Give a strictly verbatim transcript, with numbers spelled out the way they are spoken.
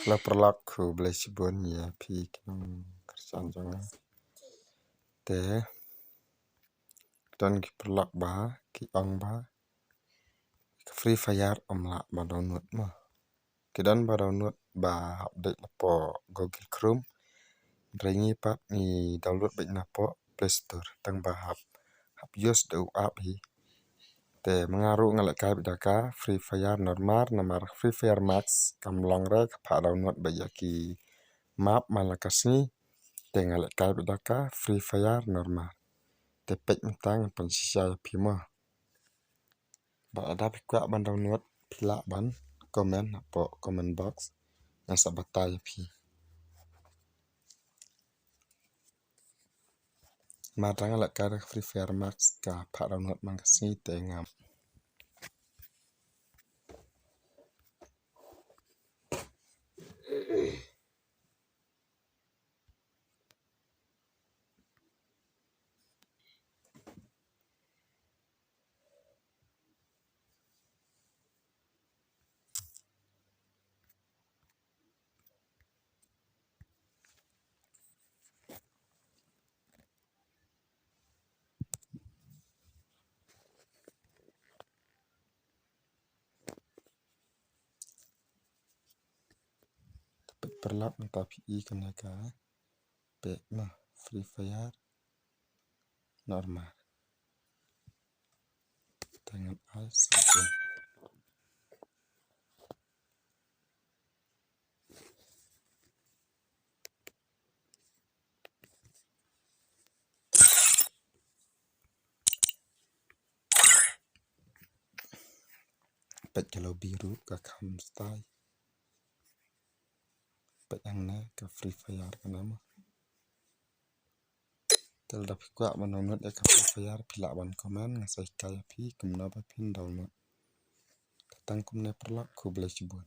Hello paralok, khublei shibun ïa phi ki nongkyrshan jong nga. Te don ki paralok ba ki ong ba ka Free Fire ym lah ban download mo. Ki don ba download ba hap dei napoh Google Chrome. Hynrei ngi pat ngi download beit napoh Play Store, tang ba hap, hap use da u app hi. Te ma nga ruh nga lehkai beit da ka Free Fire normal, namar Free Fire Max kam long re, ka phah download beit ïa ki map man la ka sngi. Te nga lehkai beit da ka Free Fire normal. Te peit mynta ngan pynshisha ïa phi mo. Bad lada phi kwah ban download, phi lah ban comment hapoh comment box, ngan sa batai ïa phi. Namar nga lehkai da ka Free Fire Max, ka phah download man ka sngi te ngam. Te peit paralok, mynta phi i kane ka peit mo, Free Fire normal. Te ngan ai sign in. Peit ka lobby ruh ka kham stai. Peit hangne ka Free Fire kane mo. Te lada phi kwah ban download ïa ka Free Fire, phi lah ban comment, ngan sa hikai ïa phi kumno ba phin download. Te tang kumne paralok, khublei shibun.